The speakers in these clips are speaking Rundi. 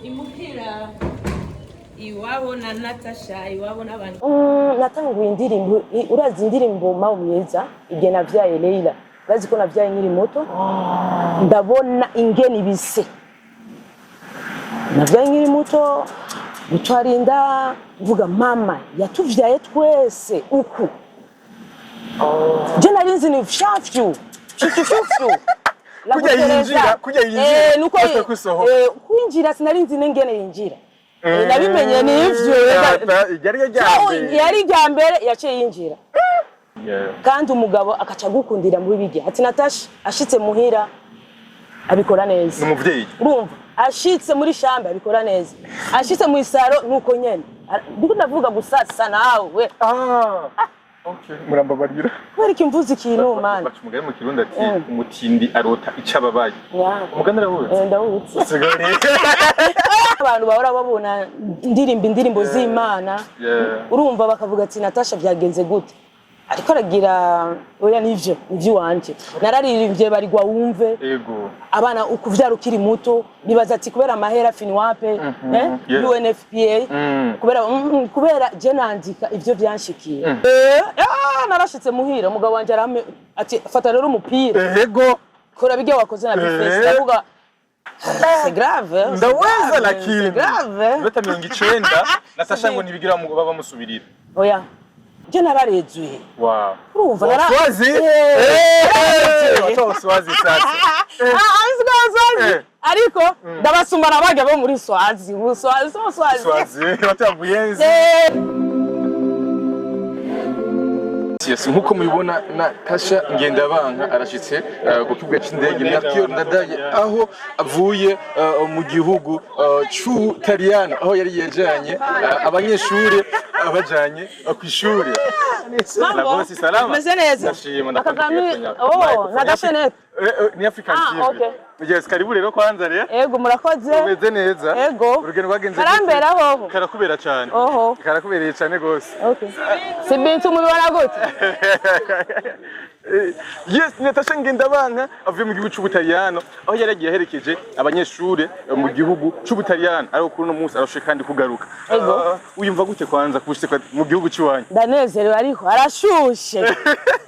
Imuhira iwabo na Natasha, iwabo n'abantu. Natanguye indirimbo, urazi indirimbo Mawe Mwiza, igihe navyaye Leila. Urazi ko navyaye nkiri muto, ndabona ingene ibise. Navyaye nkiri muto, gutwara inda, mvuga mama yatuvyaye twese uku. Je nari nzi ni fyafyu fyufyu. Kurya yinjira, kurya yinjira, nuko asa kusohoka. Kwinjira sinari nzi n'ingene yinjira. Nabimenye nivyo. Yari rya Yari irya mbere yaciye yinjira, kandi umugabo akaca agukundira muri bijya ati Natasha ashitse muhira abikora neza. Ni umuvyeyi. Urumva, ashitse muri chambre abikora neza, ashitse mu isaro nuko nyene. Ndiko ndavuga gusasa nawe. Ah, okay, murambabarira. Kubera iki mvuze ikintu, man? Baca umugani mu Kirundi ati "Umutindi arota ico ababaye." Yeah. Umugani arawuzi? Eh, ndawuzi. Sigari. Abantu bahora babona ndirimba indirimbo z'Imana, urumva, bakavuga ati "Natasha byagenze gute?" Ariko aragira oya, nivyo nivyo iwanje nararirimbye barigwa wumve. Abana ukuvyara ukiri muto bibaza ati kubera amahera FNUAP, UNFPA, kubera kubera je nandika ivyo vyanshikiye. Narashitse muhira, umugabo wanje arame ati "Fata rero umupira, kora bijya wakoze na B-Face." Ndavuga c'est grave, c'est Ndaweza. grave, Lakini c'est grave. Iminota 90 Natasha ngo ntibigira baba bamusubirira. Oya, je nararezuye. Urumva, Waswazi. Watoa waswazi sasa. Ah, Swazi. Ariko ndabasumba nabaga bo muri Swazi, mu Swazi, mu Swazi. Swazi watu wa Buyenzi. Yes, nkuko mubibona, Natasha Ngendabanka arashitse ku kibuga c'indege Melchior Ndadaye, aho avuye mu gihugu c'Ubutaliyano, aho yari yajanye abanyeshuri, abajanye kw'ishure. Mambo. Bosi, salama. Meze neza. Ndashima. Aka Ndakunda. kantu, oh, nagashenete. Ni African Ah, TV. okay. Yes, karibu rero kwanza rero. Ego, murakoze. Umeze neza? Ego. Urugendo rwagenze gute? Karambera hoho. Karakubera cyane. Oho. Karakubereye cyane gose. Okay. Si bintu mubibona gute? Yes, Natasha Ngendabanka avuye mu gihugu c'Ubutaliyano, aho yari yagiye aherekeje abanyeshure mu gihugu c'Ubutaliyano, ariko kuri uno munsi arashoboye kandi kugaruka. Ego. Ah, uyumva gute kwanza kuba mu gihugu c'iwanyu? Ndanezerewe, ariko arashushe.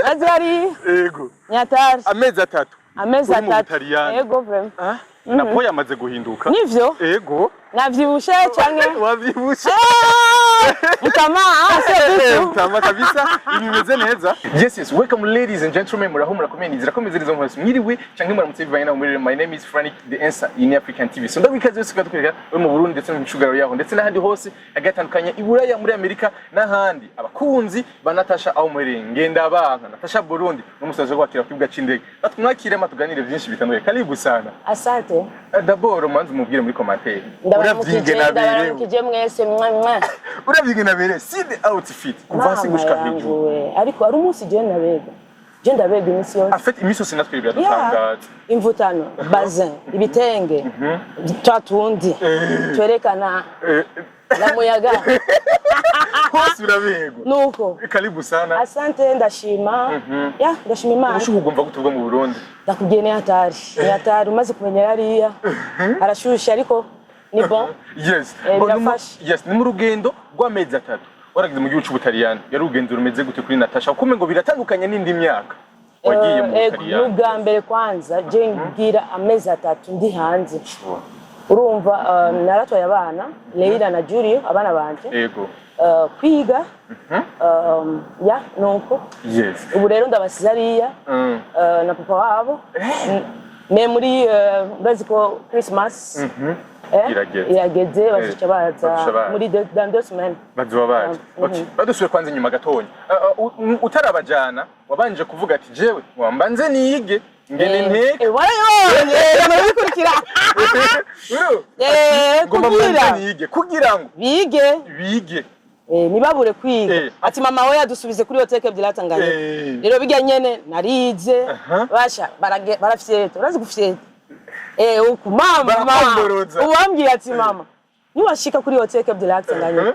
Maze hari Ego. nyatari. Amezi 3. Amezi Uri mu 3. Butaliyano. Ego, vraiment. Ah, napo yamaze guhinduka. Nivyo? Ego. Navyibushe canke? Wavyibushe. Mtama, ah, sio vitu. Mtama kabisa, ibintu bimeze neza. Yes, welcome ladies and gentlemen, muraho, murakomeye, nizera ko meze neza mwese. Mwiriwe canke muramutse bivanye naho muri. My name is Frank the Answer in African TV. So ndabikaze yose kwatwereka uri mu Burundi ndetse no mu micungararo yaho ndetse n'ahandi hose agatandukanye, i Buraya, muri Amerika n'ahandi. Abakunzi ba Natasha aho muherereye, Ngendabanka, Natasha Burundi, n'umusaza wo kwakira ku kibuga c'indege. Batwakire tuganire byinshi bitandukanye. Karibu sana. Asante. D'abord manze mubwire muri commentaire. Ndabaramukije, Uravye naberewe. ndabaramukije mwese, mwa mwa. Uravye naberewe. See the outfit. Kuva hasi Mama gushika yangu hejuru. we. Ariko ari umunsi je ndabega. Je ndabega iminsi yose. En fait, iminsi yose natwe biradutangaza. Imvutano, bazin, ibitenge, twa tundi twerekana na muyaga. Hose uraberwa. Nuko. Karibu sana. Asante, ndashima. Ya, ndashima Imana. Ubushuhe ugomba gute bwo mu Burundi? Ndakubwiye, ni hatari. Ni hatari umaze kumenya yariya. Arashushe ariko ni bon. Bon, Birafasha. Yes, ni mu rugendo rw'amezi 3. Waragize mu gihugu c'Ubutaliyano. Yari urugendo rumeze gute kuri Natasha? Kuko ngo biratandukanye n'indi myaka wagiye mu Butaliyano. N'ubwa mbere kwanza je ngira amezi 3 ndi hanze. Urumva, naratwaye abana, Leila na Julio, abana banje, kwiga. Ya, nuko ubu rero ndabasize hariya na papa wabo me muri urazi ko Christmas Irageze. irageze, bazica baza Bazoca baza. muri dans 2 semaines. Bazoba baje. Okay. Badusubiye kwanza inyuma gatonya. Utarabajana wabanje kuvuga ati "Jewe wambanze nige ngene nteke." Warayibonye, barabikurikira. Uru? Ngomba Kugira mbanze nige kugira ngo bige. Bige. Ntibabure kwiga. Ati "Mama we yadusubize kuri hoteli byiratanganye." Rero bijya nyene narize. Basha barafyeta, urazi gufyeta, uku mama. Barakondoroza. Uwambwiye ati "Mama, niwashika kuri hoteli byiratanganye,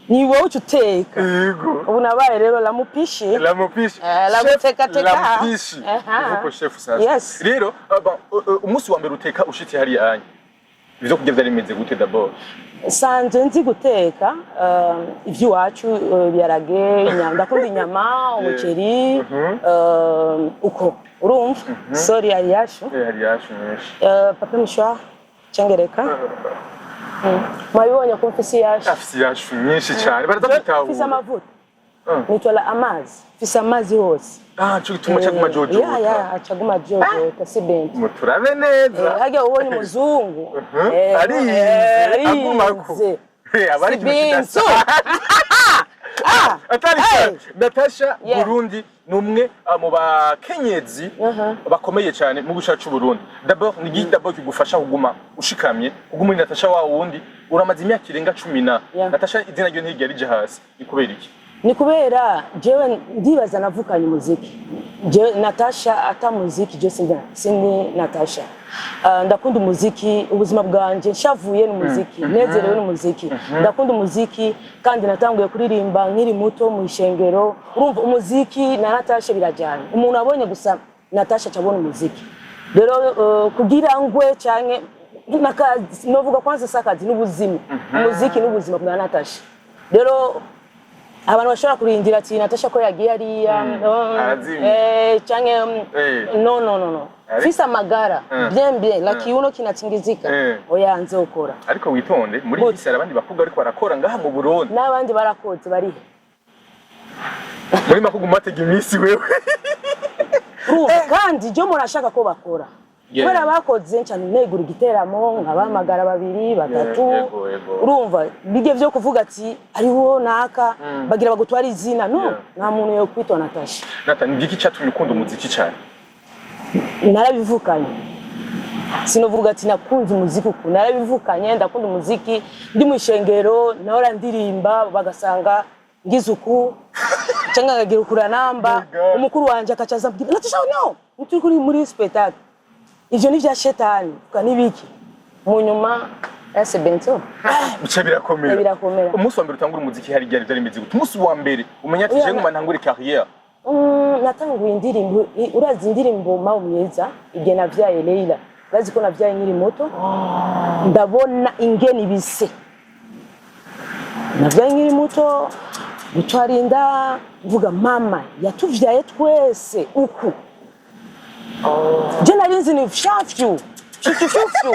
ni wowe uca uteka." Ubu nabaye rero la mupishi. La mupishi. La Chef. mutekateka. La mupishi. Aha. Uvuko chef sasa. Yes. Rero bon, umunsi wa mbere uteka ushitse hariya anya. Ivyo kurya vyari bimeze gute d'abord? Sanzwe nzi guteka ivy'iwacu, ibiharage, inyama, ndakunda inyama, umuceri, uko urumva, sorry, ariyashu. Eh, hari yashu nyinshi. Papier mouchoir cengereka. Mwabibonye ko mfise iyashu. Afise yashu nyinshi cyane, baraza Mfise kwitahura. amavuta nitwala amazi, mfise amazi hose. Ah, cyo gituma cyaguma jojota. Ya, acaguma jojota, si benti. Muturabe neza. Harya ubonye umuzungu Arinze, agumako. arinze. Aba ari Si ikintu bintu. kidasanzwe. Atari Hey. cyane. Natasha Yeah. Burundi ni umwe mu bakenyezi bakomeye cyane mu gihugu cyacu Burundi. D'abord ni igiki d'abord kigufasha kuguma ushikamye, kuguma uri Natasha wa wundi? Uramaze imyaka irenga 10 na Natasha izina ryo ntirigera rija hasi. Ni kubera iki? Ni kubera jewe ndibaza navukanye umuziki. Jewe Natasha ata muziki je sindi Natasha. Ndakunda umuziki, ubuzima bwanje nshavuye n'umuziki, nezerewe n'umuziki, ndakunda umuziki kandi natanguye kuririmba nkiri muto mu ishengero. Urumva, umuziki na Natasha birajyana. Umuntu abonye gusa Natasha acabona umuziki. Rero kugira ngwe canke nakazi, novuga kwanza sakazi n'ubuzima, umuziki n'ubuzima bwa Natasha. Rero abantu bashobora kurindira ati Natasha ko yagiye hariya Arazimye. Canke no, no, no, no. Fise amagara bien bien la kiuno kinatingizika. Oya, nzokora. Ariko witonde, muri iyi minsi hari abandi bakobwa ariko barakora ngaha mu Burundi. N'abandi barakoze barihe? Muri makuguma batega iminsi wewe. Urumva kandi jo murashaka ko bakora kubera bakoze nca negura igiteramo nkabahamagara babiri batatu. Yego, yego. Urumva bijye vyo kuvuga ati hariho naka bagira bagutwara izina, no. Nta muntu yo kwitwa Natasha. Nata, ni igiki cyatumye ukunda umuziki cyane? Narabivukanye. Sinovuga ati nakunze umuziki uku, narabivukanye. Ndakunda umuziki, ndi mu ishengero nahora ndirimba, bagasanga ngize uku cyangwa nkagira ukura namba. My God. Umukuru wanje akaca aza ambwira: "Natasha, no, turi kuri muri spectacle, ivyo ni vya shetani." Vuga nibiki mu nyuma ese bento. Bica birakomera. Birakomera. Umunsi wa mbere utangura umuziki hari ryari? Byari bimeze gute umunsi wa mbere umenya ati Oya, je nguma ntangure carrière? Natanguye indirimbo, urazi indirimbo Mawe Mwiza, igihe navyaye Leila. Urazi ko navyaye nkiri muto, ndabona ingene ibise. Navyaye nkiri muto, gutwara inda, mvuga mama yatuvyaye twese uku. Je nari nzi ni fyafyu fyufyu.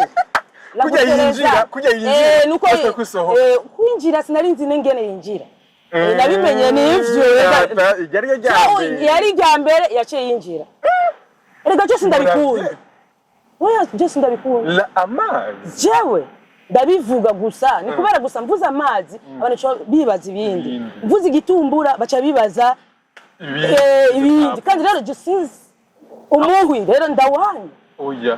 Kurya yinjira, kurya yinjira, nuko bose kusohoka. Kwinjira sinari nzi n'ingene yinjira. Nabimenye nivyo. Ryari ryo rya Aho mbere. yari irya mbere yaciye yinjira. Erega byose ndabikunda, oya, byose ndabikunda. La amazi. Jewe ndabivuga gusa ni kubera gusa mvuze amazi abantu baca bibaza ibindi. Ibindi. Mvuze igitumbura baca bibaza ibindi. Kandi rero je sinzi umuhwi, rero ndawuhanye. Oya.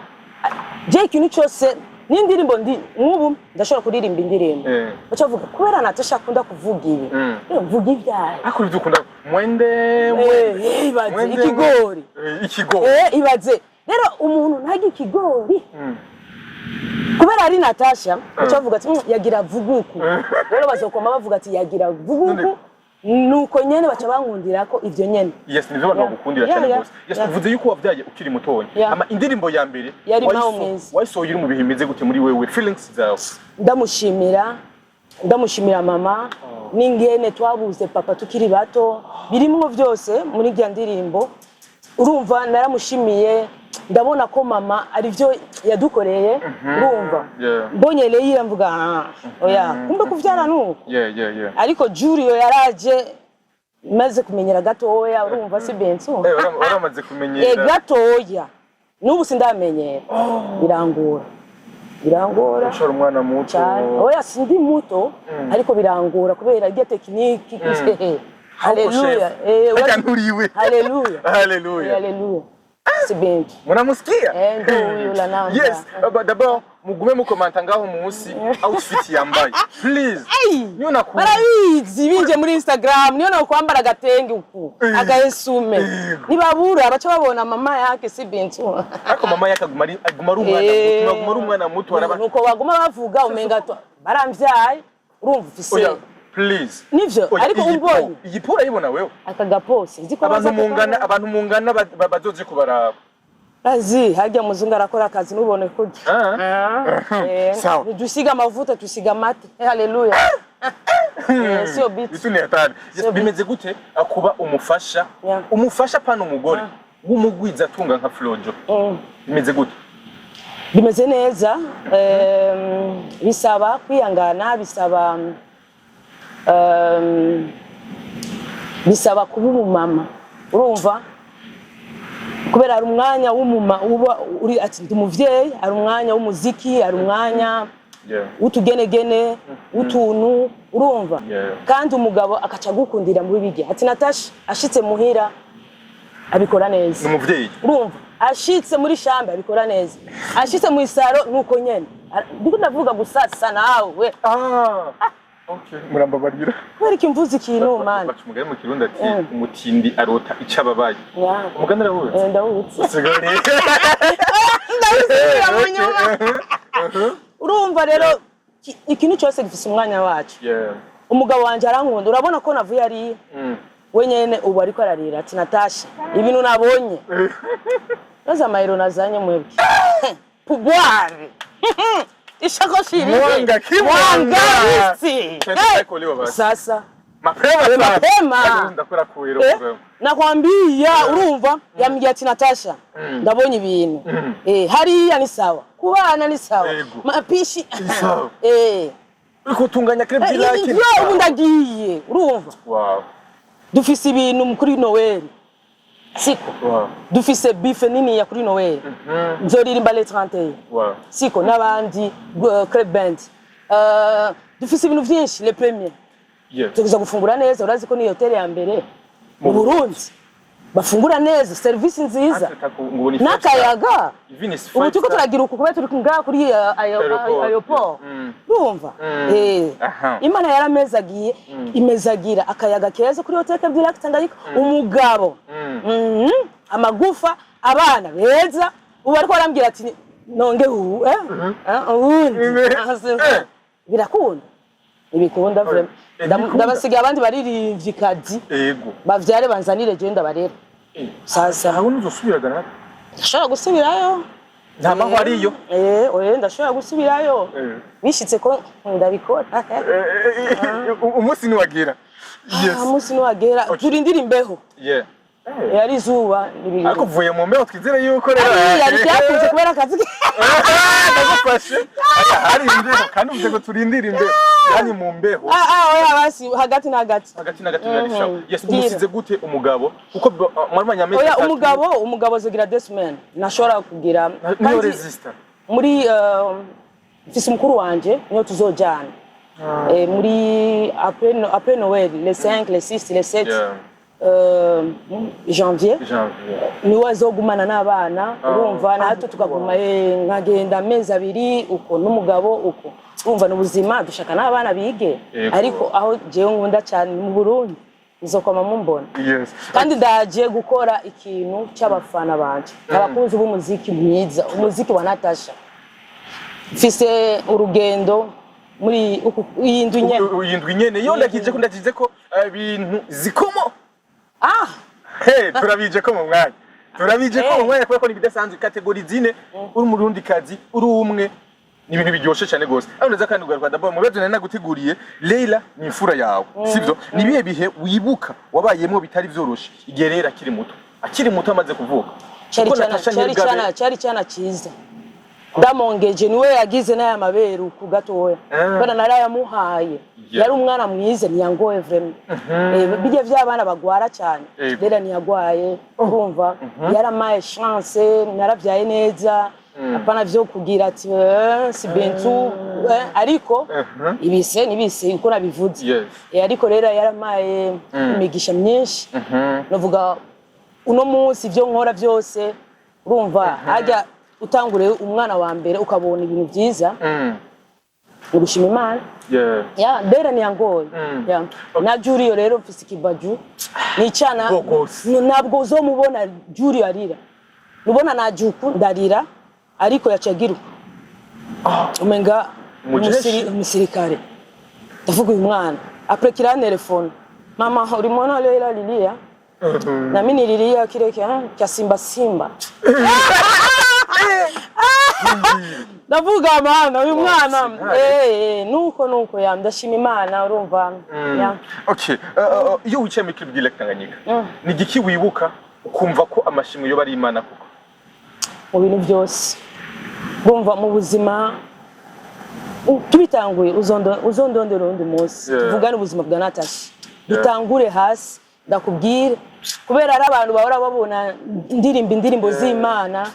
Je ikintu cyose n'indirimbo ndi nk'ubu ndashobora kuririmba indirimbo, baca bavuga kubera Natasha akunda kuvuga ibi. Rero mvuga ibyaye. Ariko ivyo ukunda mwende mwende. Ibaze Mwende, ikigori. Ikigori. Ibaze rero umuntu ntarya ikigori kubera ari Natasha, baca bavuga ati "Yagira vuguku." Rero bazokoma bavuga ati yagira vuguku, nuko nyene baca bankundira ko ivyo nyene. Yes, nivyo abantu bagukundira cyane rwose. Yes. Uvuze yuko wabyaye ukiri mutonya. Ama indirimbo ya mbere Yari Mawe Mwiza. wayisohoye uri mu bihe bimeze gute muri wewe, feelings zawe? Ndamushimira, ndamushimira mama n'ingene twabuze papa tukiri bato, birimwo byose muri irya ndirimbo. Urumva naramushimiye, ndabona ko mama arivyo yadukoreye, urumva. Mbonye Leila mvuga: "Ah, oya, kumbe kuvyara nuko." Ariko Julio yaraje maze kumenyera gatoya, urumva si benso. Waramaze kumenyera. Gatoya, n'ubu sindamenyera, birangora, birangora. Ushora umwana muto. Cyane, oya, sindi muto ariko birangora kubera irya technique. Haleluya. Reka nturiwe. Haleluya. Haleluya. Haleluya, si benshi. Munamusikia? Ndio huyu la namba. Yes, but d'abord mugume mukomanta ngaho munsi outfit yambaye. Please. Niyo nakunda. Barabizi, binje muri Instagram niyo nakwambara agatenge uku, agaesume, nibabura baca babona mama yake si bintu. Ariko mama yakaguma ari aguma ari umwana muto, aguma ari umwana muto araba. Nuko baguma bavuga umenga baramvyaye, urumva ufise. Oya, please. Nivyo. Oya, Ariko iyi po, umbonye iyi po urayibona wewe? Aka gapose nzi ko Abantu baza mungana, kukabona. abantu mungana bazoze kubaraba. Azi harya muzungu arakora akazi nubone kurya. Sawa. Dusiga amavuta, tusiga amata. Haleluya. Sio biti. Bitu ni hatari. Yes, Sio bimeze gute kuba umufasha, umufasha pana umugore w'umugwiza atunga nka Flojo? Bimeze gute? Bimeze neza. Bisaba kwihangana, bisaba kuba umumama, urumva, kubera hari umwanya w'umuma uba uri ati ndi umuvyeyi, hari umwanya w'umuziki, hari umwanya w'utugenegene, w'utuntu, urumva. Kandi umugabo akaca agukundira muri bijya ati Natasha ashitse muhira abikora neza. Ni umuvyeyi. Urumva, ashitse muri chambre abikora neza, ashitse mu isaro nuko nyene. Ndiko ndavuga gusasa nawe. Ah, okay, murambabarira. Kubera iki mvuze ikintu, mana? Baca umugani mu Kirundi ati umutindi arota ico ababaye. Umugani arawuzi? Ndawutse. Sigari. Ndawusubira mu nyuma. Urumva rero, ikintu cyose gifise umwanya wacu. Umugabo wanje arankunda, urabona ko navuye ariya we nyene ubu ariko ararira ati Natasha, ibintu nabonye maze amayero nazanye mwebwe pubwari ishakoshi irihe? Mwanga kimwanga. Mwanga isi. Twende Hey! kuliwa basi. Sasa Mapema sana. Mapema. Ariko ndakora kuhira mapema. Nakwambia, urumva, yambwiye ati Natasha, ndabonye ibintu. Hariya ni sawa, kubana ni sawa, Yego. mapishi Sawa. Uriko utunganya crème du lac. Ibyo ubu ndagiye, urumva. Dufise ibintu kuri Noel, siko? Dufise bife niniya kuri Noel, nzoririmba le 31. Siko n'abandi club band. Dufise ibintu vyinshi le premier. Tuza gufungura neza, urazi ko ni hoteli ya mbere mu Burundi bafungura neza, service nziza n'akayaga. Ubu turiko turagira uku kubera turi ngaha kuri Aéroport. Aéroport, urumva. Imana yaramezagiye, imezagira akayaga keza kuri hoteli Cap du Lac Tanganyika. Umugabo, amagufa, abana beza. Ubu ariko arambwira ati nonge ubu ubundi. Birakunda, ntibikunda vraiment. Ntibikunda. Ndabasigaye abandi baririmvyikazi bavyare banzanire jewe ndabarera. Sasa Aho ntuzosubiraga na ndashobora gusubirayo. Nta mahwa ariyo. Oye, ndashobora gusubirayo bishitse ko ndabikora. Umunsi niwagira. Yes. Umunsi niwagera turindire imbeho. Yari izuba. Ariko uvuye mu mbeho, twizere yuko rero Ariya ryakunze kubera akazi ke. Ndagufashe. Hari imbeho kandi uvuze ngo turindire imbeho. Yani mu mbeho. Ah ah, oya, basi hagati na hagati. Hagati na hagati birarishaho. Yes, Bwira. umusize gute umugabo? Kuko mwarumanye amezi Oya, 3. umugabo azogira 2 semaines, ntashobora kugira. Niyo Kandi resista. muri mfise umukuru wanje niyo tuzojana. Muri après Noël, les 5, les 6, les 7 janvier. Janvier. Niwe azogumana n'abana, urumva, natwe tukaguma, nkagenda amezi 2 uko n'umugabo uko, urumva, ni ubuzima dushaka n'abana bige. Ariko aho jewe nkunda cyane ni mu Burundi, nzokoma mumbona. Kandi ndaje gukora ikintu cy'abafana banje, abakunzi b'umuziki mwiza, umuziki wa Natasha. Mfise urugendo muri iyi ndwi nyene. Iyi ndwi nyene yo ndagize ko ibintu zikomo. Hey, turabije ko mu mwanya. Turabije ko mu mwanya kubera ko ni ibidasanzwe, catégories zine, uri umurundi kazi, uri umwe, ni ibintu biryoshe cyane gose. Aho ndaza kandi kugaruka d'abord mu bibazo nari naguteguriye. Leila ni imfura yawe, sivyo? Ni ibihe bihe wibuka wabayemwo bitari vyoroshe igihe Leila akiri muto? Akiri muto, amaze kuvuka. Cari Kuko cana Natasha cari ntibwabe- cana cari cana ciza, ndamongeje niwe yagize n'aya mabere uku gatoya kubera narayamuhaye. Yari umwana mwiza, ntiyangoye vraiment. Bijya vy'abana bagwara cyane. Rero ntiyagwaye, urumva, yaramaye chance, naravyaye neza, apana vyo kugira ati si bentu, ariko ibise nibise uko nabivuze. Ariko rero yaramaye imigisha myinshi. Navuga uno munsi ibyo nkora byose, urumva, hajya utangure umwana wa mbere ukabona ibintu byiza, ni ugushima Imana. Ya mbere ntiyangoye. Ya. Na Julio rero mfise ikibaju ni icana. Bogose. Ntabwo uzomubona Julio arira, nubona najuku ndarira, ariko yacagira uko umenga Umujeshi. Umusirikare. Ndavuga uyu mwana après kira telefone, mama, ulimwona Leila Lilia? Na mimi nililia kile kya Simba Simba. Ndavuga mana, uyu mwana, nuko ya, ndashima Imana, urumva ya. Okay, iyo wicaye muri club du Lac Tanganyika, ni igiki wibuka ukumva ko amashimwe yoba ari Imana koko? Mu bintu byose, urumva, mu buzima tubitanguye, uzondondera uwundi munsi, tuvugane ubuzima bwa Natasha, dutangure hasi, ndakubwire, kubera ari abantu bahora babona ndirimba indirimbo z'Imana,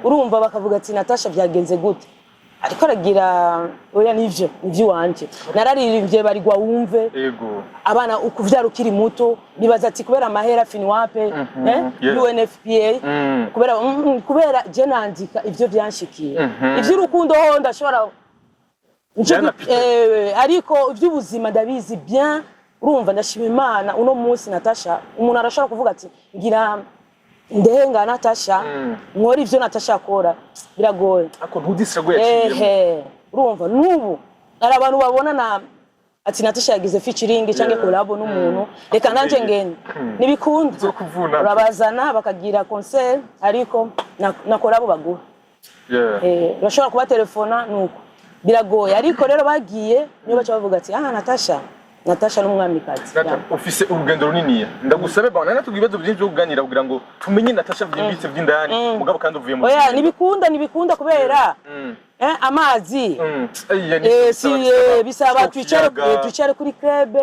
urumva, bakavuga ati: "Natasha byagenze gute? Ariko aragira?" Oya, nivyo iwanje, nararirimbye barigwa wumve. Abana, ukuvyara ukiri muto, bibaza ati kubera amahera finwape, UNFPA, kubera kubera je nandika ivyo vyanshikiye, ivy'urukundo ho ndashobora nje. Bien appliqué. Ariko ivy'ubuzima ndabizi bien, urumva, ndashima Imana. Uno munsi Natasha, umuntu arashobora kuvuga ati ngira ndehenga Natasha, nkora ivyo Natasha akora, biragoye. Ako ntudisirago yaciyemo. Ehe, urumva, n'ubu hari abantu babona na ati Natasha yagize featuring cyangwa collabo n'umuntu, reka nanje ngende, ntibikunda. Zokuvuna. Urabazana bakagira concert, ariko na collabo baguha, urashobora kubatelefona, nuko biragoye. Ariko rero bagiye niyo baca bavuga ati: "Ah, Natasha, Natasha n'umwamikazi." Nata, ufise urugendo runiniya, ndagusabe bana natubwira ibibazo byinshi byo kuganira kugira ngo tumenye Natasha byimbitse by'indani, mugabo kandi uvuye mu Oya, rugendo. ntibikunda kubera amazi. Iya, ni Si bisaba twicare, kiyaga. Twicare kuri club,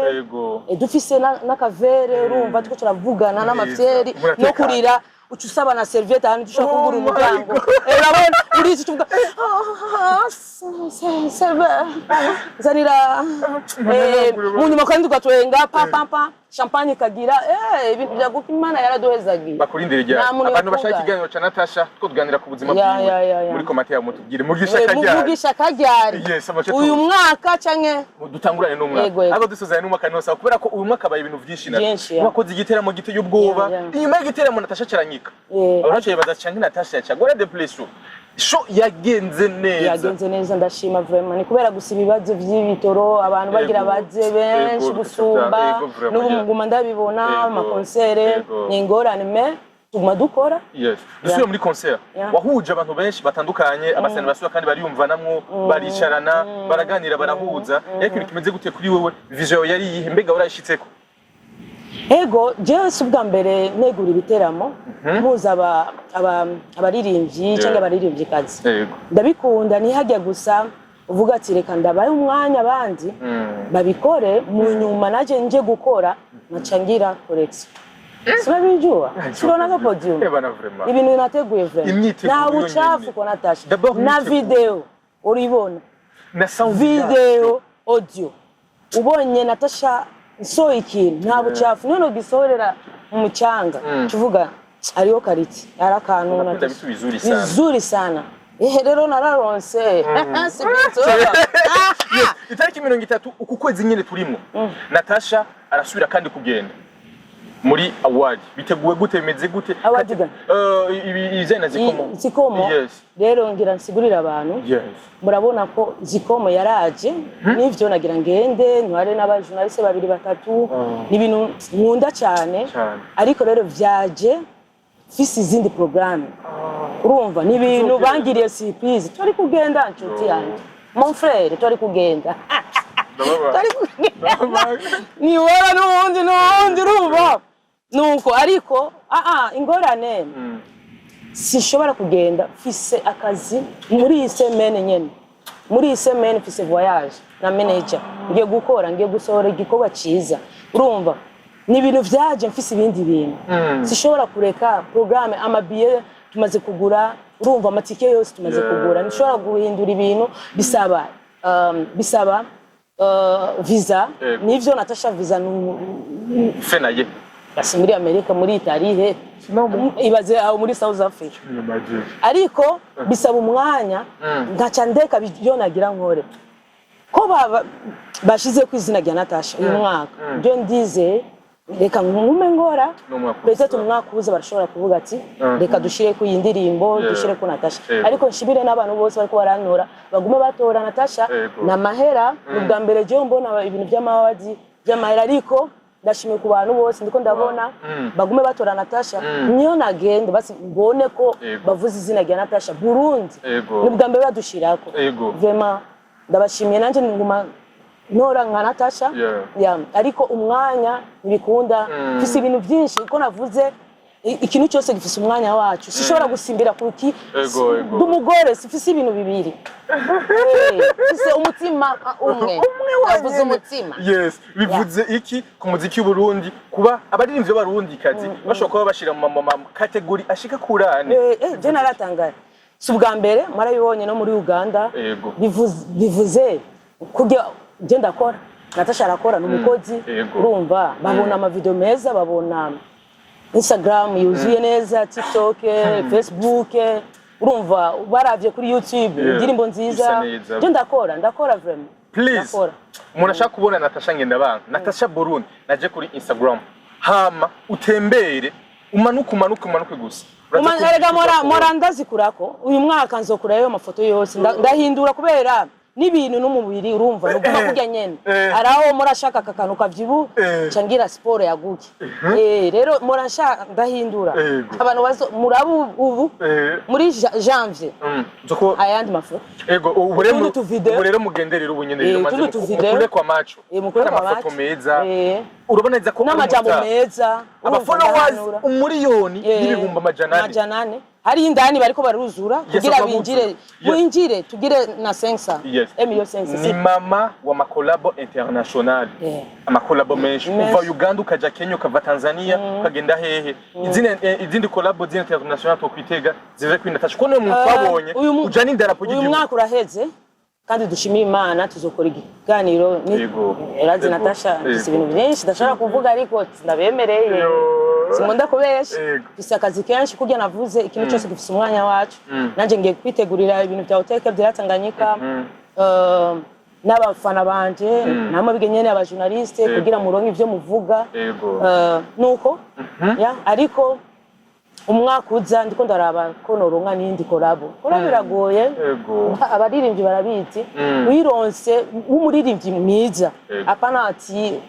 dufise n'akavere, urumva, turiko turavugana n'amafyeri no Muratekana. kurira, uca usaba na serviette ahantu dushobora Oh kugura my umuryango. God. Urabona urizi, tuvuga zanira, mu nyuma kandi tugatwenga, pa pa pa, champagne ikagira, ibintu bya guka. Imana yaraduhezagiye. Bakurindire ryari? Nta muntu Abantu bashaka yokugaye. ikiganiro ca Natasha two tuganira ku buzima Ya, bwiwe, ya, ya, ya. muri commentaire mutubwire mugisha karyari. Mugisha karyari. Yes, amace Uyu mwaka canke Dutangurane n'umwaka. Yego, yego. Ariko dusozanye n'umwaka niho, kubera ko uyu mwaka abaye ibintu byinshi na Byinshi, ya. wakoze igiteramo giteye ubwoba. Ya, ya. Inyuma y'igiteramo Natasha caranyika. Abantu baciye baza canke Natasha yacagora depression. Show yagenze neza. Yagenze neza, ndashima vraiment. Ni kubera gusa ibibazo vy'ibitoro, abantu bagira baze benshi gusumba. Yego, vraiment, N'ubu yeah. nguma ndabibona, amakonsere ni ingorane, mais tuguma dukora. Yes. Dusubire muri concert. Wahuje abantu benshi batandukanye, abasani basubira kandi bariyumvanamwo, baricarana, baraganira, barahuza. Ariko ibintu kimeze gute kuri wewe? Vision yari iyihe? Mbega warayishitseko? Ego, jewe si ubwa mbere negura ibiteramo mpuza abaririmbyi cyangwa abaririmbyikazi. Ndabikunda, ntihajya gusa uvuga ati reka ndabaye umwanya abandi babikore, mu nyuma naje nje gukora, nkaca ngira collection. Sinabijua, sinaonaga podium. Eh bana, vraiment. Ibintu nateguye vraiment, Imyiteguro nta bucafu yonyene. kwa Natasha. D'abord Na imyiteguro. video uribona. Na sound. Video, audio, ubonye Natasha nsohoye ikintu, nta bucafu, niyo nogisohorera mu mucanga, tuvuga hariho qualité, hari akantu. Unapenda Natasha. vitu vizuri sana. Vizuri sana. Ehe, rero nararonse si vitu. Yes. Itariki 30 uku kwezi nyine turimo, Natasha arasubira kandi kugenda muri award. Biteguwe gute? Bimeze gute? Award gani? Ibi ibijyanye na Zikomo. Zikomo. Yes. Rero ngira nsigurire abantu. Murabona ko Zikomo yaraje, n'ivyo nagira ngende ntware n'abajournaliste babiri batatu, ni ibintu nkunda cyane. Cyane. Ariko rero vyaje mfise izindi programme, urumva, ni ibintu Tuzogenda. bangiriye surprise. Twari kugenda, nshuti yanjye, mon frère, twari kugenda. Ndababara. Twari kugenda, ni wowe n'uwundi, urumva, nuko ariko ingorane, sinshobora kugenda, mfise akazi muri iyi semaine nyene. Muri iyi semaine mfise voyage na manager, ngiye gukora, ngiye gusohora igikorwa ciza. Urumva, ni ibintu vyaje mfise ibindi bintu, sinshobora kureka programme. Amabiye tumaze kugura, urumva, amatike yose tumaze kugura, nshobora guhindura ibintu, bisaba visa. Nivyo Natasha, visa Fenaye. Basi muri Amerika, muri Italie, he ibaze aho muri South Africa, ariko bisaba umwanya, nkaca ndeka ibyo nagira nkore, ko baba bashize ku izina rya Natasha uyu mwaka, byo ndizeye, reka nkume ngora. N'umwaka uza. Peut-être umwaka uza barashobora kuvuga ati reka dushire ku iyi ndirimbo, dushire ku Natasha. Ariko nshimire n'abantu bose bariko barantora, bagume batora Natasha. Na mahera ni ubwa mbere jewe mbona ibintu by'amawadi by'amahera, ariko Ndashimiye ku bantu bose ndiko ndabona bagume batora Natasha. Niyo nagenda basi mbone ko bavuze izina rya Natasha Burundi. Ni bwa mbere badushirako. Vraiment ndabashimiye, nanje nguma ntora nka Natasha. Yeah. Ariko umwanya ntibikunda, mfise ibintu byinshi. Uko navuze, ikintu cyose gifise umwanya wacu, sishobora gusimbira kuki. Ego, ego. Ndi umugore, sifise ibintu bibiri. Mfise umutima umwe. Navuze umutima. Yes, bivuze iki ku muziki w'Uburundi kuba abaririmbyi b'Abarundikazi bashobora kuba bashira mu ma catégories ashika kuri ane? Je naratangaye, si ubwa mbere mwarabibonye no muri Uganda. Bivuze kurya je ndakora, Natasha arakora, ni umukozi. Urumva babona amavideo meza, babona Instagram yuzuye neza, TikTok, Facebook, urumva baravye kuri YouTube indirimbo nziza. Isa neza. Je ndakora, ndakora vraiment. Please, Ndakora. umuntu ashaka kubona Natasha Ngendabanka, Natasha Burundi, naje kuri Instagram, hama utembere, umanuke, umanuke, umanuke gusa. Uraza kumva Erega icyo mora ushaka mora kubona. Ndazikurako uyu mwaka nzokurayo amafoto yose. Ndahindura kubera n'ibintu n'umubiri, urumva nuguma kurya nyene. Hari aho mora ashaka aka kantu kavyibu cangira siporo yaguke. Rero mora nshaka ndahindura. Abantu bazo muraba ubu muri janvier ayandi mafoto. Ego, ubu rero Utundi tuvideo. Ubu rero mugenderera ubu nyene rero maze utundi tuvideo. mukure kwa macho. Mukure Hari kwa amafoto macho. meza. Urabona neza ko ari N'amajambo umustar. meza, Aba urumva followers ndahanura. 1,000,000 n'ibihumbi 400. 400. Hari indani bariko baruzura kugira bakaba binjire. buzuye. Winjire tugire na 500 million 500. Ni mama wa makolabo international. Amakolabo menshi. Menshi. Uva Uganda ukaja Kenya, ukava Tanzania ukagenda hehe. Izindi kolabo z'international twokwitega zive kuri Natasha, kuko niwe muntu twabonye ujana idarapo Uyu ry'igihugu. mwaka uraheze kandi dushimiye Imana, tuzokora ikiganiro Erazi. Natasha, mfise ibintu byinshi ndashobora kuvuga ariko ndabemereye. Sinkunda kubesha. Mfise akazi kenshi. Kurya navuze, ikintu cyose gifise umwanya wacu. Nanjye ngiye kwitegurira ibintu bya hoteli bya Tanganyika. N'abafana banje namwe bige nyene, abajournaliste, kugira muronke ivyo muvuga. Nuko ya, ariko umwaka uza ndiko ndaraba ko noronka n'iyindi collabo. Collabo biragoye. Abaririmbyi barabizi. Wironse w'umuririmbyi mwiza, apana ati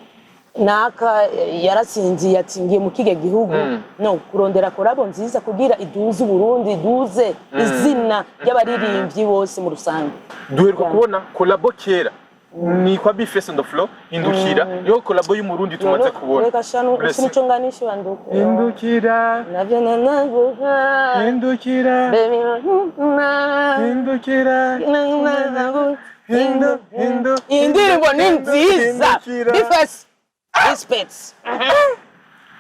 naka yarasinziye ati ngiye mu kige gihugu. No kurondera collabo nziza kugira iduze Uburundi, iduze izina ry'abaririmbyi bose mu rusange. Duheruka kubona kolabo kera ni kwa B-Face on the floor, Hindukira, niyo kolabo y'Umurundi tumaze kubona. Reka shanu. Blessing. Sinico nganisha banduku. Hindukira. Navyo nanavuga. Hindukira. Baby, na Hindukira. Hindu hindu. Iyi ndirimbo ni nziza. Hindukira. B-Face, respect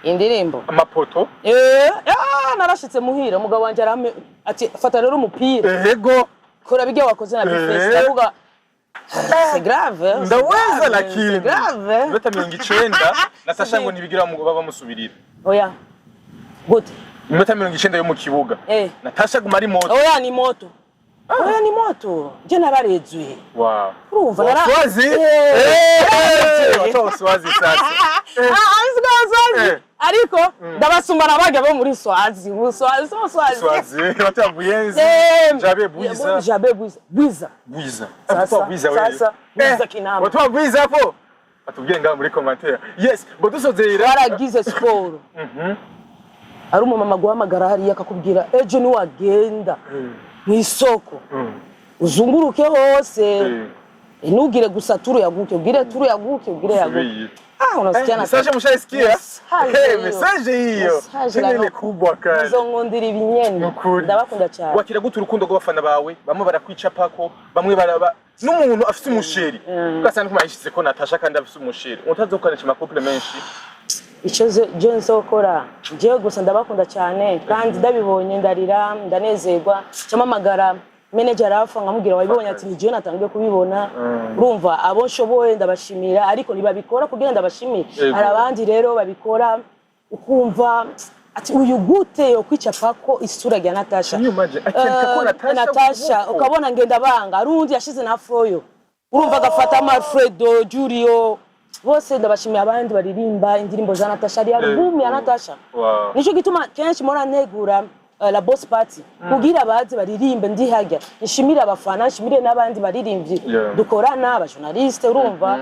indirimbo. Amapoto. Narashitse muhira, umugabo wanje arame ati: "Fata rero umupira, kora bijya wakoze na B-Face." Ndavuga: "C'est grave, c'est Ndaweza grave, lakini c'est grave." Iminota 90 Natasha ngo ntibigira baba bamusubirira. Oya, gute? Iminota 90 yo mu kibuga, Natasha guma ari moto. Oya, ni moto, oya, ni moto, je nararezuye. Urumva Waswazi. Watoa uswazi sasa. Ah, ariko ndabasumba nabaga bo muri Swazi, mu Swazi, mu Swazi. Swazi watoa Buyenzi. Jabe Bwiza. Jabe Bwiza, Bwiza. Bwiza. Sasa, Watoa Bwiza wewe. sasa, Bwiza kinama. Watoa Bwiza hapo batubwiye ngaho muri commentaire. Yes, ngo dusozera. Waragize siporo, ari umumama guhamagara hariya akakubwira: "Ejo niwagenda mu isoko, uzunguruke hose, ntugire gusa turu yaguke, ugire turu yaguke, ugire yaguke." Subiri. Ah, unasikia na Message mshaisikia? Message Eh, hiyo. message hiyo. Message Tena ile la kubwa kali. Muzongondira ibinyene. Nukuri. Ndabakunda cyane. Wakira gute urukundo rw'abafana bawe? Bamwe barakwicapako, bamwe baraba n'umuntu afise umusheri. Ugasanga nkumayishize ko Natasha kandi afise umusheri. Utazokoresha amacouple menshi. Icyo je nzokora jewe gusa, ndabakunda cyane kandi ndabibonye ndarira, ndanezerwa, mpamagara manager Rafa nkamubwira: "Wabibonye?" Ati: "Ni jewe natangiye kubibona." Urumva abo nshoboye ndabashimira, ariko ntibabikora kugira ndabashimire. Hari abandi rero babikora ukumva ati: "Uyu gute yo kwicapa ko isura ya Natasha?" Can you imagine? Akiandika ko Natasha Natasha ukuboko. Ukabona ngenda banga ari undi yashize na Froyo, urumva agafata Alfredo Julio bose. Ndabashimiye abandi baririmba indirimbo za Natasha, ari album ya Natasha. Nico gituma kenshi mpora ntegura la boss party kugira baze baririmbe ndi harya, nshimire abafana, nshimire n'abandi baririmbyi dukorana, abajournaliste, urumva,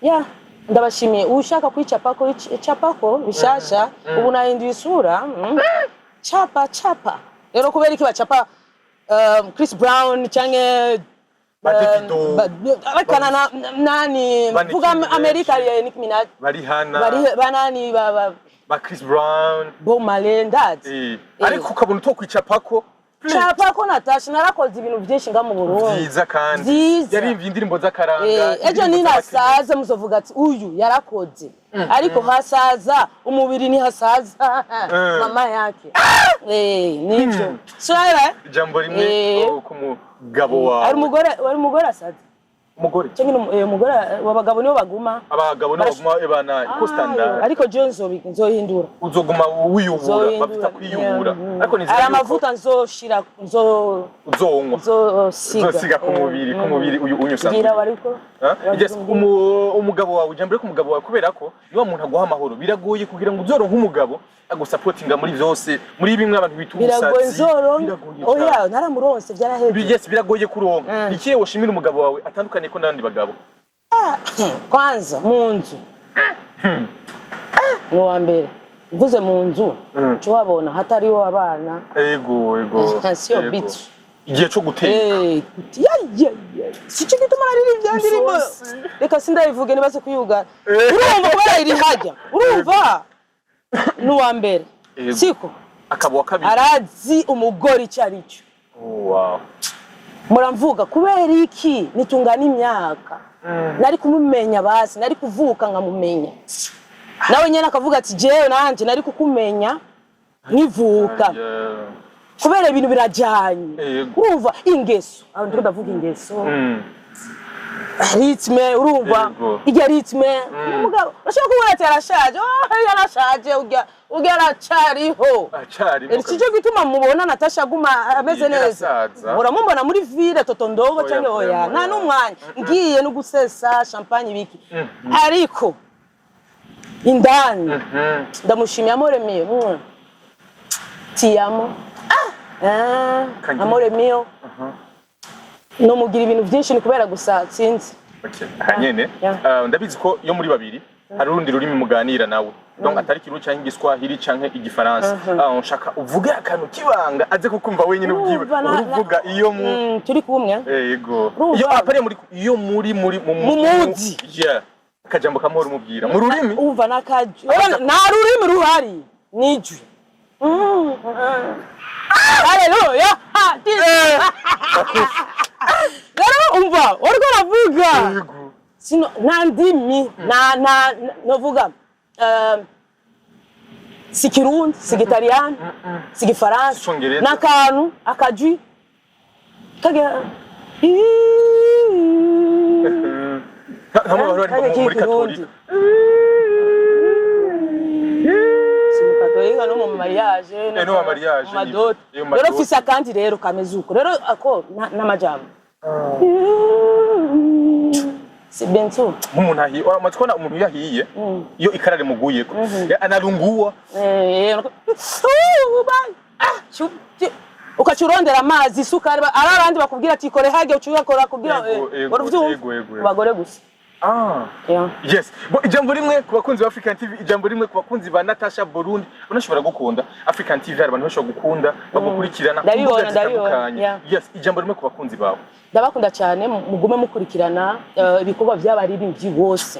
yeah. Ndabashimiye. Ushaka kwicapako, icapako bishasha. Ubu nahinduye isura. Chapa chapa. Rero kubera iki bacapa Chris Brown canke Ba Davido. Bakana na nani? Ba Nicki Vuga Minaj. Amerika ya Nicki Minaj. Bari Hana. Bari banani ba Ba Chris Brown. Bob Marley, ndazi. Ariko ukabona utokwicapako. Chapa ko Natasha, narakoze ibintu byinshi nga mu Burundi. Vyiza kandi. Vyiza. Yarimvye indirimbo z'akaranga. Ejo Indirimbo ninasaza muzovuga ati uyu yarakoze, ariko hasaza umubiri, ntihasaza mama yake. Nivyo sura. Ijambo rimwe oh, ku mugabo wawe. Ari umugore asaza. Umugore. Cyangwa umugore, abagabo nibo baguma. Abagabo nibo baguma ebana iko standard. Ariko jewe nzohindura. Uzoguma wiyubura. Nzohindura. Bafita kwiyubura, ariko nizera Hari yuko amavuta nzoshira, nzo uzonywa. Nzosiga. Uzosiga ku mubiri uyu unyusanzwe. Ngira bariko. Ah, yes, umugabo wawe, ijambo ku mugabo wawe, kubera ko niwa muntu aguha amahoro. Biragoye kugira ngo uzoronke umugabo agusapotinga muri byose, muri bimwe abantu bita Biragoye. ubusazi. Nzoronka. Biragoye Oya, cyane. naramuronse, byaraheze. Yes, biragoye kuronka. Ikihe woshimira umugabo wawe atandukanye ko n'abandi bagabo? Kwanza mu nzu ni uwa mbere. Mvuze mu nzu, uca wabona hatariho abana. Ego. Siyo Ego. bitu. Igihe cyo guteka. Ya, ya, ya. Sico gituma naririmbye iyo ndirimbo. Isosi. Reka sindayivuge, nibaze kuyugara. Eh. Urumva, kubera iri hajya, urumva ni uwa mbere. Ego. Siko. Akaba uwa kabiri. Arazi umugore icyo ari cyo. Oh, wow. Muramvuga kubera iki? Nitungana imyaka, nari kumumenya, basi nari kuvuka nkamumenya. Nawe nyene akavuga ati jewe nanje nari kukumenya nkivuka. Kubera ibintu birajanye. Yego. Urumva ingeso, aho ndiko ndavuga ingeso, rythme, urumva? Yego. Irya rythme, umugabo urashobora kubona ati yarashaje. Oh, yarashaje, urya aracariho. Acarimo. Sico gituma mubona Natasha aguma ameze neza. Yarasaza. Muramubona muri ville toto ndogo Oya, canke oya? vraiment, Nta oya. n'umwanya ngiye no gusesa champagne ibiki, ariko indani ndamushimiye. Amore mio. Ti amo. Ah, Kangira. amore mio. Nomugira ibintu byinshi, ni kubera gusa sinzi. Okay. Aha nyene. Yeah. Ndabizi ko iyo muri babiri hari urundi rurimi muganira nawe, donc atari Kirundi canke Igiswahili canke Igifaransa. Nshaka uvuge akantu kibanga aze kukumva wenyine ubwiwe. Urumva Uruvuga iyo mu Turi kumwe. Yego. Urumva? Iyo apare muri iyo muri mu Mu mudi. Yeah. Akajambo kamwe umubwira mu rurimi. Umva n'akajwi. Urabona, nta rurimi ruhari, nijwi. Haleluya. Rero umva uriko uravuga. Yego. Sino nta ndimi, nta novuga si Kirundi, si Gitaliyani, si Gifaransa. Icongereza. N'akantu akajwi kagera. Nka mu bantu bari muri katolika. Si mu katolika, no mu mariage. No mu mariage, mu madot. iyo mu Rero madot. mfise akandi rero kameze uko. Rero ako n'amajambo si bientôt. Nk'umuntu ahiye, uramaze kubona umuntu iyo ahiye, iyo ikara rimuguyeko anarunguwa. Ukaca urondera amazi, isukari, ari abandi bakubwira ati kore hage, uca uyakora kugira Ego, ego, uravyumva? ego, ego, ego. Abagore gusa. Ah. Yeah. Yes. Bo, ijambo rimwe ku bakunzi ba African TV, ijambo rimwe ku bakunzi ba Natasha Burundi. Unashobora gukunda African TV, hari abantu bashobora gukunda bagukurikirana ku Ndabibona, mbuga ndabibona, zitandukanye. yeah. Yes, ijambo rimwe ku bakunzi bawe. Ndabakunda cyane. Mugume mukurikirana ibikorwa by'abaririmbyi bose.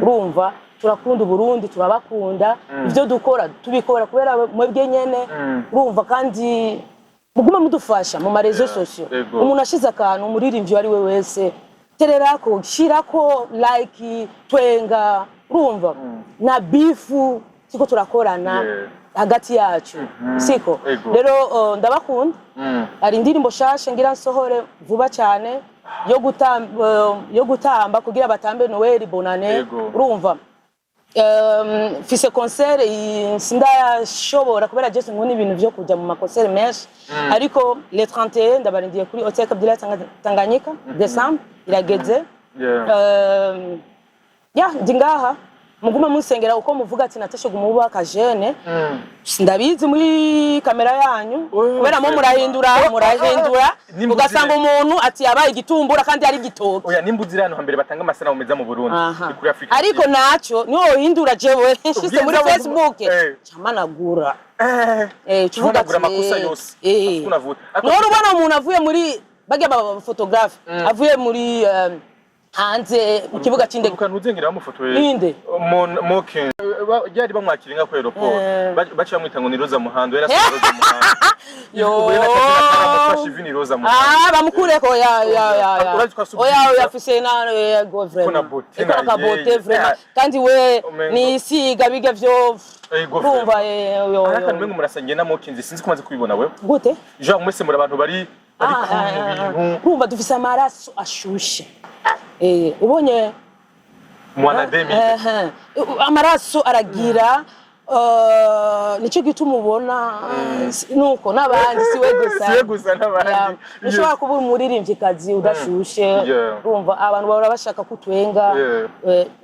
Urumva, turakunda Uburundi, turabakunda. Ibyo dukora tubikora kubera mwebwe nyene. Urumva, kandi mugume mudufasha mu ma réseaux sociaux. Yego. Umuntu ashize akantu, umuririmbyi uwo ari we wese, tererako, shirako like, twenga. Urumva, na bifu siko turakorana hagati yacu, siko? Ego. Rero ndabakunda. Hari indirimbo shasha ngira nsohore vuba cyane yo gutamba kugira batambe Noel, bonane. Yego. Urumva, mfise concert, sindashobora kubera je sinkunda ibintu vyo kuja mu ma concert menshi, ariko le 31 ndabarindiye kuri Hotel Cap Tanganyika, Décembre irageze. Yeah. Ya, ndi ngaha. Mugume musengera uko muvuga ati Natasha guma uba akajene. Ndabizi muri kamera yanyu, kubera mo murahindura, murahindura, ugasanga umuntu ati yabaye igitumbura kandi ari igitoki. Oya, nimba uzira hano hambere batanga amasanamu meza mu Burundi Aha. ni kuri Africa. Ariko naco niwo wohindura, jewe nshyize muri Ubwiza Facebook camanagura. Tuvuga umanagura ati, amakosa yose. Unavuta. None ubona umuntu avuye muri barya ba photographe, avuye muri hanze mu kibuga c'indege. Ukantu uzengera bamufotoye. Ninde? Moke ryari bamwakira nka ku aéroport, baca bamwita ngo ni Roza Muhando, yari asa Roza Muhando. Yo. Ubu rero akazina karamufashe ivi ni Roza Muhando. Ah, bamukureko, ya ya ya ya. Urazi ko asa Oya. ubwiza. Oya, afise na yego, vraiment. Ko na beauté Eko na na kabote, yeye. vraiment. Kandi we Umengo. ni isiga biga vyo. Ego, Urumva, yo. Hari akantu Yo. umengo murasangiye na Mokinzi, sinzi ko umaze kubibona wewe. Gute? Genre mwese muri abantu bari Ah, cool ah, mu ah, ah. bintu. Urumva dufise amaraso ashushe. Ubonye Mwana demi. Ehe. Amaraso aragira, nicyo gituma ubona nuko n'abandi, si we gusa. Si we gusa, n'abandi. Yeah. Ushobora kuba umuririmvyikazi udashushe. Urumva abantu bahora bashaka kutwenga.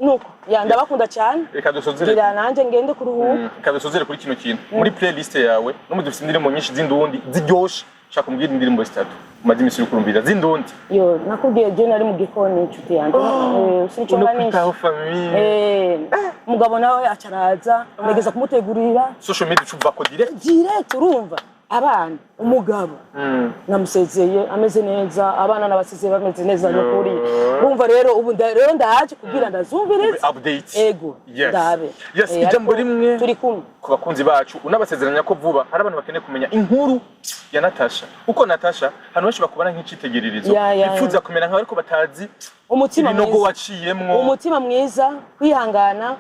Nuko ya, ndabakunda cyane. Reka dusozere. Gira nanjye ngende kuruhuka. Reka dusozere kuri kino kintu. Muri playlist yawe no mu dufite indirimbo nyinshi z'indundi ziryoshe, shaka umbwire indirimbo zitatu umaze iminsi uri kurumvira z'indundi. Yo, nakubwiye, je nari mu gikoni, inshuti yanjye. Sinico Uno nganisha. kwitaho famille. Umugabo nawe acaraza, ntegeza kumutegurira. Social media ucuvako direct. Direct. Urumva abana, umugabo namusezeye ameze neza, abana nabasize bameze neza nukuri. Urumva rero ubu rero ndaje kubwira ndazumviriza. Update. Ego. Yes. Ndabe. Yes, ijambo Ariko rimwe turi kumwe. ku bakunzi bacu, unabasezeranya ko vuba hari abantu bakeneye kumenya inkuru ya Natasha, kuko Natasha ahantu benshi bakubona nk'icitegererezo, Ya. bifuza kumera nkawe ariko batazi Umutima ibinogo mwiza. waciyemwo. Umutima mwiza, kwihangana,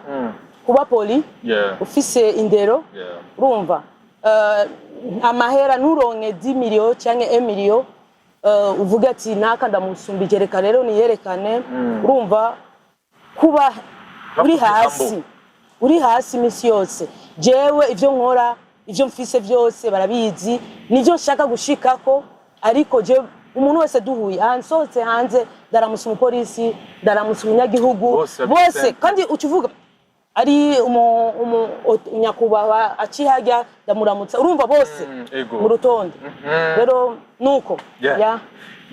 kuba poli, ufise indero. Urumva amahera nturonke 10 miliyo cyangwa 1 miliyo, uvuge ati naka ndamusumbije, reka rero niyerekane. Urumva kuba uri Bakuze hasi, ijambo. uri hasi iminsi yose. Jewe ivyo nkora, ivyo mfise byose barabizi, nivyo nshaka gushikako. Ariko je umuntu wese duhuye ahansohotse hanze, ndaramutsa umupolisi, ndaramutsa umunyagihugu. Bose bose. bafise- Kandi uca uvuga ari nyakubahwa akihajya, ndamuramutsa. Urumva bose Ego. mu rutonde. Rero nuko. Ya.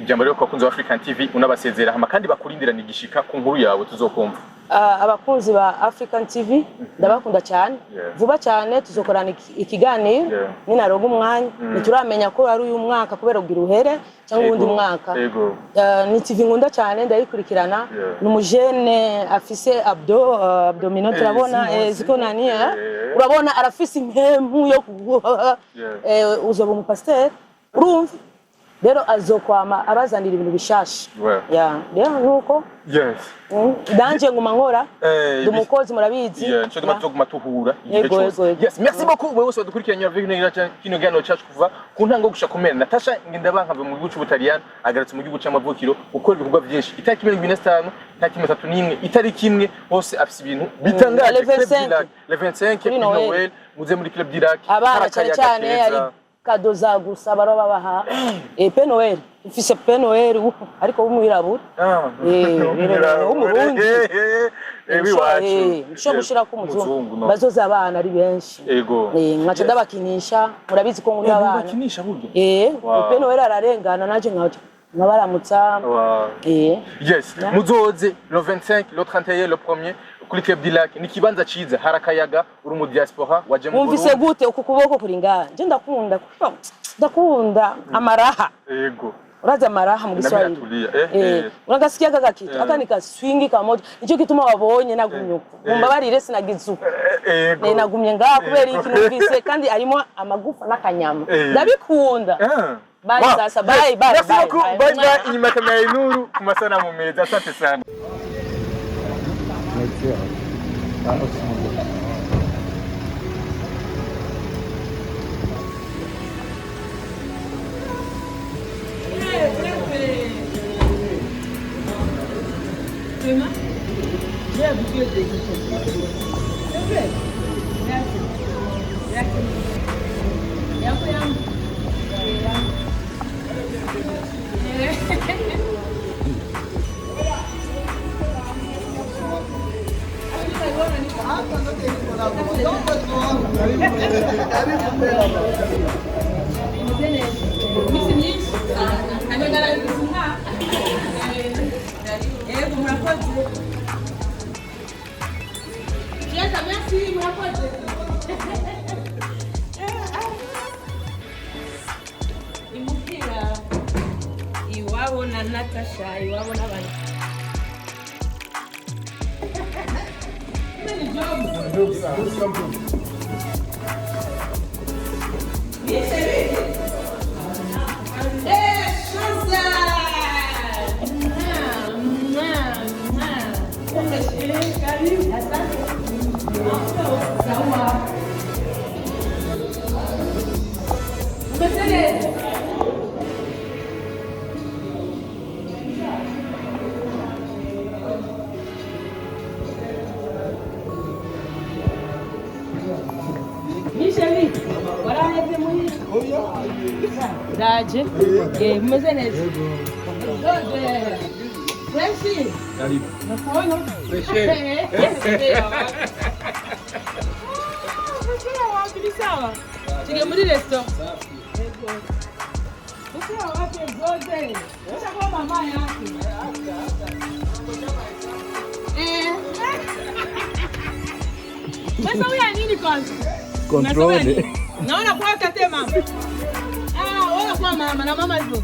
Ijambo rero ku bakunzi ba African TV, unabasezera hama kandi bakurindirana igishika ku nkuru yawe tuzokumva. Ah, abakunzi ba African TV, ndabakunda cyane. Vuba cyane tuzokorana ikiganiro. Ninaronka umwanya. Ntituramenya ko ari uyu mwaka kubera kugira uhere cyangwa uwundi mwaka. Ni TV nkunda cyane, ndayikurikirana. Ni umujene afise abdo, abdomino. Turabona zino, ziko nani, eh? Urabona arafise impemu yo uzoba umupasiteri. Urumva rero azokwama abazanira ibintu bishasha. Ya, nuko. Nanje nguma nkora. Ndi umukozi, murabizi. Yeah, nico gituma tuzoguma tuhura igihe Yego, cose. yego. Yes, merci beaucoup wewe wese wadukurikiranye wa kino kiganiro cyacu kuva ku ntango gushika ku mpera. Natasha Ngendabanka mu gihugu c'Ubutaliyano agarutse mu gihugu c'amavukiro gukora ibikorwa vyinshi. Itariki 25, itariki 31, itariki imwe hose afise ibintu bitangaje. Le Club 25. du Lac, le 25 Kuri kuri Noël. Noël, muze muri Club du Lac. Abana Hari cyane akayaga cyane keza. hari cadeau za gusa baro babaha. Pe Noël ufise, pe Noël ariko w'umwirabura. Ah, w'umurundi. W'iwacu. Nshobora gushirako umuzungu. Umuzungu, no. Bazoza abana ari benshi. Ego. Nkaca ndabakinisha, murabizi ko nkunda abana. Bakinisha burya. Pe Noël ararengana naje nkaca nkabaramutsa. Yes, muzoze le 25, le 31, le 1er kuri Club du Lac. Ni ikibanza ciza, hari akayaga, uri mu diaspora waje mu Wumvise Burundi. gute uku kuboko kuri ngaha? Je ndakunda, kuko ndakunda amaraha. Urazi amaraha mu Na Giswahili? mimi natulia. Unagasikia kaka kitu aka nikaswingi kamoja, nicyo gituma wabonye nagumye uko. Mumbabarire, sinagize uko. Nagumye ngaha kubera iki numvise kandi harimo amagufa n'akanyama. Ndabikunda. Bye. Wow. Sasa bye bye. Merci Bye, beaucoup. bye. Bye bye. Inyuma ya kamera ya Nuru ku masanamu meza. Asante sana. Ah, aussi. J'ai habitué de C'est vrai. Merci. Merci. Yako yangu. Yangu. Murakoze. Cheza, merci, murakoze. Imuhira iwabo na Natasha, iwabo n'abantu. Eh, Shanza! Mwah, mwah, mwah. Karibu. Asante. Sawa. Umeze neza? Misheli, waraheze muhira? Ndaje. Mumeze neza? Gode. Freshi. Nakuona. Freshi. Wapi ni sawa? Tuge muri restaurant. Yego. Ukiwa wapi Gode? Ushakuwa mama yake. Eh. Sasa huyu nini kwanza? Control. Naona kwa tate mama. Ah, wewe kwa mama na mama hivyo.